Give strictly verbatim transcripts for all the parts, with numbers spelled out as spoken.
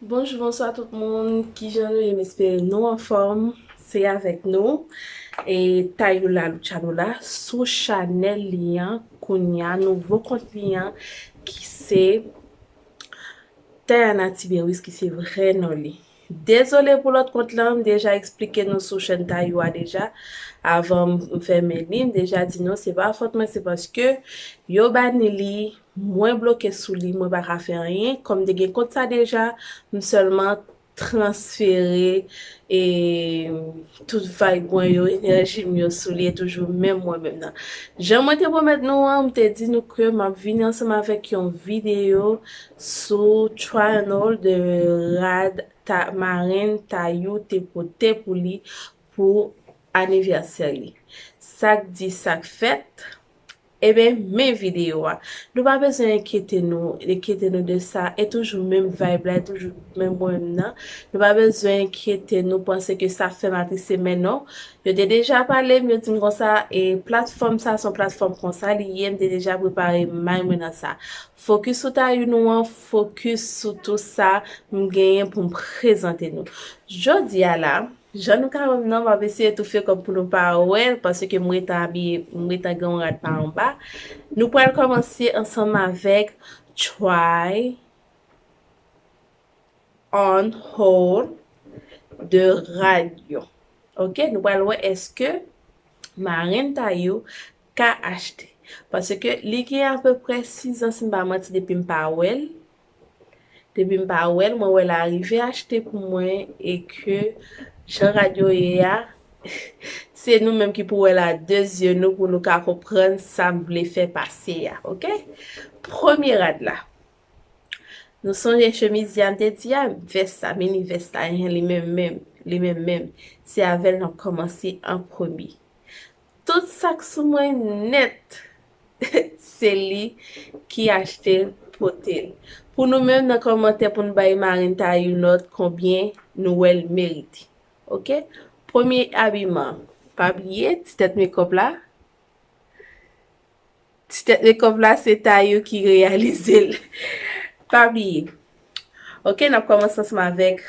Bonjou, bonswa tout moun. Kijan nou ye? M espere nou anfòm. Se avèk nou e Tayou Lalucha nou la sou chanèl li an kounye a, nouvo kont li an ki se Tayana Tiberius ki se vrè non li. Dezole pou lòt kont lan, m deja eksplike nou sou chèn Tayou a deja. Avan m fèmen li, m deja di nou se pa fòt mwen, se paske yo bani li, mwen bloke sou li, mwen pa ka fè anyen. Kòm m te gen kont sa deja, m sèlman transfere e tout vayb mwen yo, enèji m yo sou li, e toujou menm mwen menm nan. Jan mwen te pwomèt nou an, m te di nou ke m ap vini ansanm avèk yon videyo sou triangle de rad ta, marenn Tayou te pote pou li pou anivèsè li. Sa k di, sa k fèt, Ebyen, men videyo a. Nou pa bezwen enkyete nou, enkyete nou de sa. E toujou menm vayb la, e toujou menm mwen menm nan. Nou pa bezwen enkyete nou, panse ke sa fè m atris, men non. Yo te deja pale m, yo di m konsa, e platfòm sa, se yon platfòm konsa li ye, m te deja prepare may mwen nan sa. Fokis sou Tayou nou an, fokis sou tout sa m genyen pou m prezante nou. Jodi a la, Jan nou ka wè m nan, m ap eseye toufe kò m pou nou pa wè l, paske m ret abiye, m ret gen yon rad pa anba. Nou pral kòmanse ansanm avèk try on haul de rad yo. Oke, nou pral wè èske marenn Tayou ka achte. Paske li gen apeprè sizan, si m pa manti, depi m pa wè l. Depi m pa wè l, mwen wè l arive achte pou mwen e ke jan rad yo ye a, se nou menm ki pou wè l a de zye nou pou nou ka konprann sa m vle fè pase a, oke? Premye rad la. Nou sonje chemiz a m te di a, vès sa, mini vès sa, enhen, li menm menm, li menm menm. Se avè l n ap kòmanse an premye. Tout sa k sou mwen nèt, se li ki achte l, pote l. Pou nou menm nan kòmantè pou n bay marenn Tayou nòt konbyen nou wè l merite. Oke? Premye abiman. Pa bliye ti tèt mekòp la. Ti tèt mekòp la se Tayou ki reyalize l. Pa bliye. Oke, n ap kòmanse ansanm avèk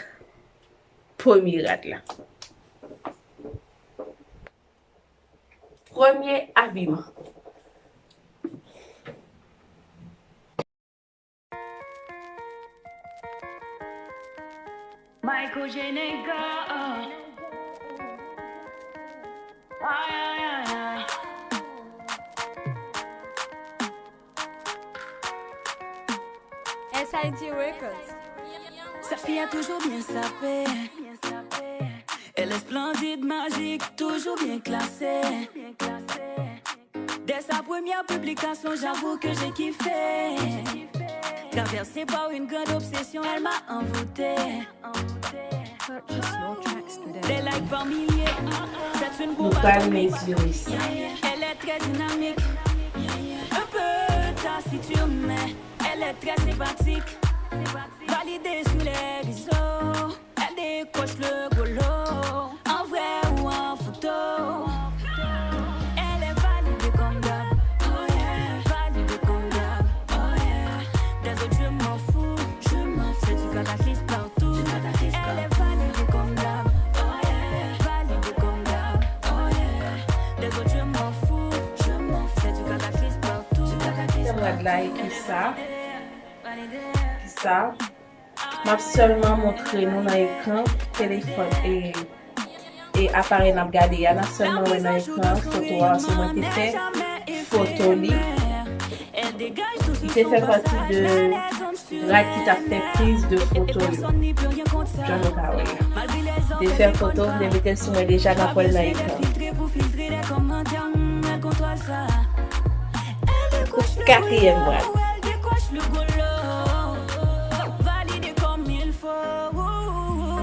premye rad la. Premye abiman. Michael J. Nigga. Ay, ay, ay, ay. S I G Records. Cette fille a toujours bien sapé. Elle est splendide, magique, toujours bien classée. Dès sa première publication, j'avoue que j'ai kiffé. Traversée par une grande obsession, elle m'a envoûté. Des likes par milliers, c'est une bombe atomique. Elle est très dynamique, un peu taciturne, mais elle est très sympathique. Validée sur les réseaux, elle décroche le gros lot. En vrai ou en photo, elle est validée comme d'hab. Oh yeah, validée comme d'hab. Oh yeah, des autres je m'en fous, je m'en fous. C'est du cataclysme partout. Elle est validée comme d'hab. Oh yeah, validée comme d'hab. Oh yeah, des autres je m'en fous, je m'en fous. C'est du cataclysme partout. Tèm rad la e ki sa? Ki sa? M ap sèlman montre nou nan ekran telefòn e, e aparèy n ap gade a. N ap sèlman wè nan ekran foto a, paske mwen te fè foto li. Li te fè pati de rad ki t ap fè priz de foto yo. Jan nou ka wè a. Li te fè foto, m te mete l sou mwen deja, n ap wè l nan ekran. Katriyèm rad. Validé comme il faut.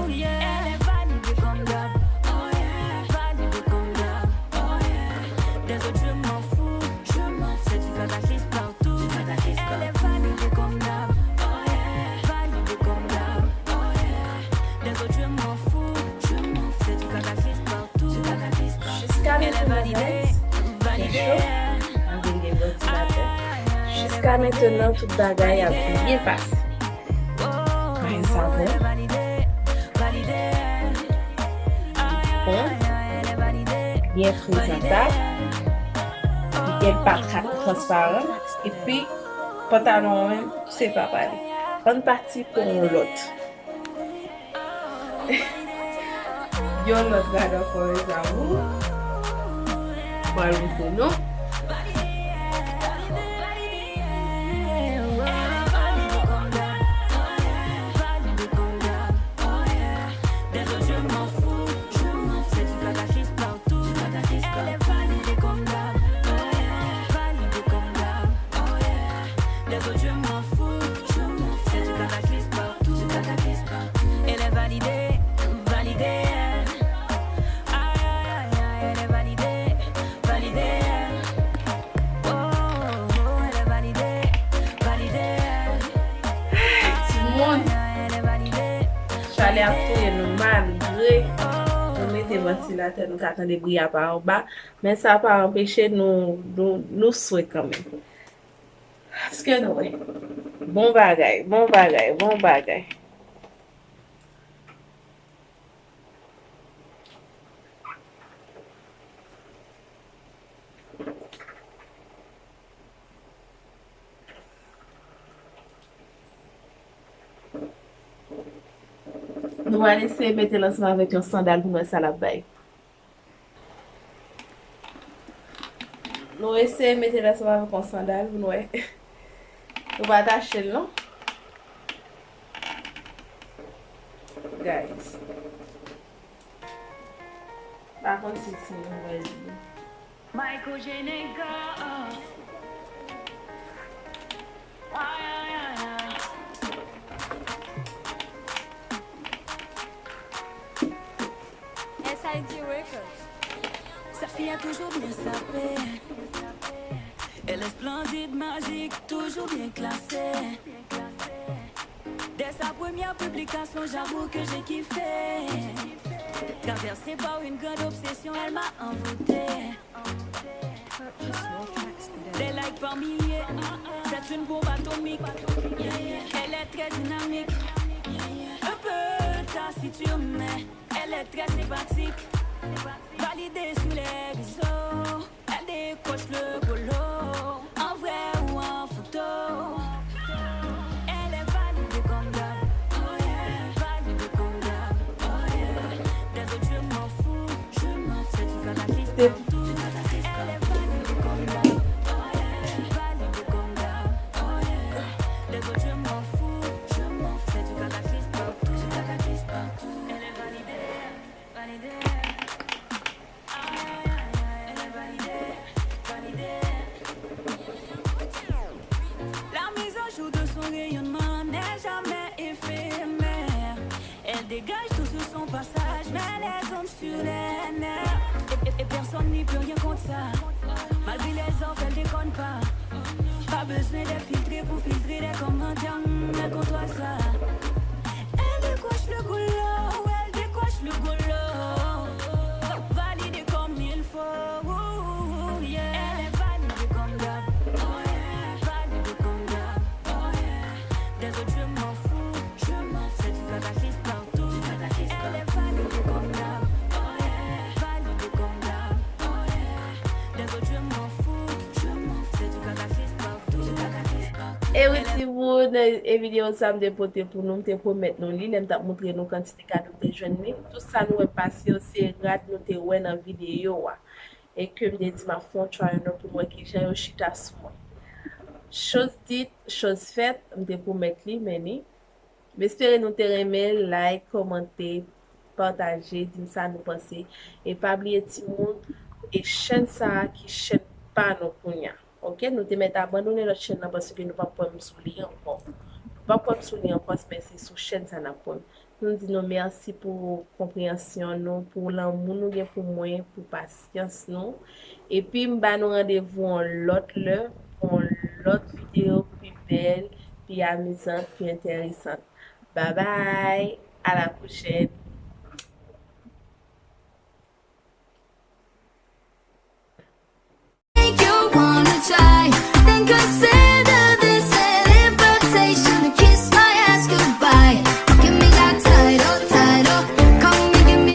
Yeah. Elle est validée comme d'hab. Oh yeah. Validée comme d'hab. Oh yeah. Des autres, je m'en fous. Je m'en fous. C'est du cataclysme partout. Du cataclysme. Elle est validée comme d'hab. Oh yeah. Validée comme d'hab. Oh yeah. Des autres, je m'en fous. Je m'en fous. C'est du cataclysme partout. Du cataclysme partout. Jiska mentnan, guys, fè cho, ann vin gen vòtilatè. Jiska mentnan, tout bagay ap byen pase. Guys, Savon. Li bon. Byen prezantab. Li gen pa transparan. Epi, pantalon an menm, se pa pale. Ann pati pou yon lòt. Yon lòt rad ankò, mes amours. Pral montre nou. Elle est validée, validée. Aïe, aïe, aïe, aïe, elle est validée, validée. Oh, oh, elle est validée, validée. Timoun, chalè ap touye nou malgre nou mete vantilatè, nou ka tande bri a pa anba, men sa pa anpeche nou, nou, nou swe kanmenm. Èske nou wè? Bon bagay, bon bagay, bon bagay. Nou pral eseye mete l ansanm avèk yon sandal pou n wè sa l ap bay. Nou eseye mete l ansanm avèk yon sandal pou n wè. Nou pa tache l non. Guys. Pa konn si, si nou wè l. Michael J. Nigga. S I G Records. Sa fi a toujou byen sape. Elle est splendide, magique, toujours bien classée. Dès sa première publication, j'avoue que j'ai kiffé. Traversé par une grande obsession, elle m'a envoûté. Des likes par milliers, c'est une bombe atomique. Elle est très dynamique, un peu taciturne, mais elle est très sympathique. Validée sur les réseaux, elle décoche le golo. En vrai ou en photo, elle est validée comme d'hab. Oh yeah, validée comme d'hab. Oh yeah. Des autres, je m'en fous, je m'en fous. C'est du cataclysme partout. Elle est validée comme d'hab. Oh yeah, validée comme d'hab. Oh yeah. Des autres, je m'en fous, je m'en fous. C'est du cataclysme partout. Du cataclysme partout. Elle est validée, validée. La mise à jour de son rayonnement n'est jamais éphémère. Elle dégage tout sur son passage, met les hommes sur les nerfs. Et, et- et personne n'y peut rien contre ça. Malgré les offres, elle déconne pas. Pas besoin d'être filtrée pour filtrer les commentaires. Hmm, elle contrôle ça. Elle décoche le golo, elle décoche le golo. Validée comme il faut, yeah. Elle est validée comme d'hab, oh yeah. Validée comme d'hab, oh yeah. Des autres, je m'en fous, je m'en fous. C'est du cataclysme partout. Elle est validée comme d'hab, oh yeah. Validée comme d'hab, oh yeah. Des autres, je m'en fous, je m'en fous. C'est du cataclysme partout. E wi timoun, e videyo sa m te pote pou nou, m te pwomèt nou li lè m t ap montre nou kantite kado m te jwenn li. Tout sa nou wè pase yo se rad nou te wè nan videyo a. E ke m te di m ap fè yon try on pou m wè kijan yo chita sou mwen. Chose dite, chose faite, m te pwomèt li, men ni. M espere nou te renmen, like, kòmante, pataje, di m sa nou panse. E pa bliye timoun, e chèn sa a ki chèn pa nou kounya. Oke, nou te mèt abandone lòt chèn nan paske nou p ap wè m sou li ankò. Nou p ap wè m sou li ankò, men se sou chèn sa n ap wè m. Nou di nou mèsi pou konpreyansyon nou, pou lanmou nou gen pou mwen, pou pasyans nou. Epi m ba nou randevou yon lòt lè, pou yon lòt videyo pi bèl, pi amizan, pi enteresan. Babay, a la pwochèn. Think you wanna try, think I say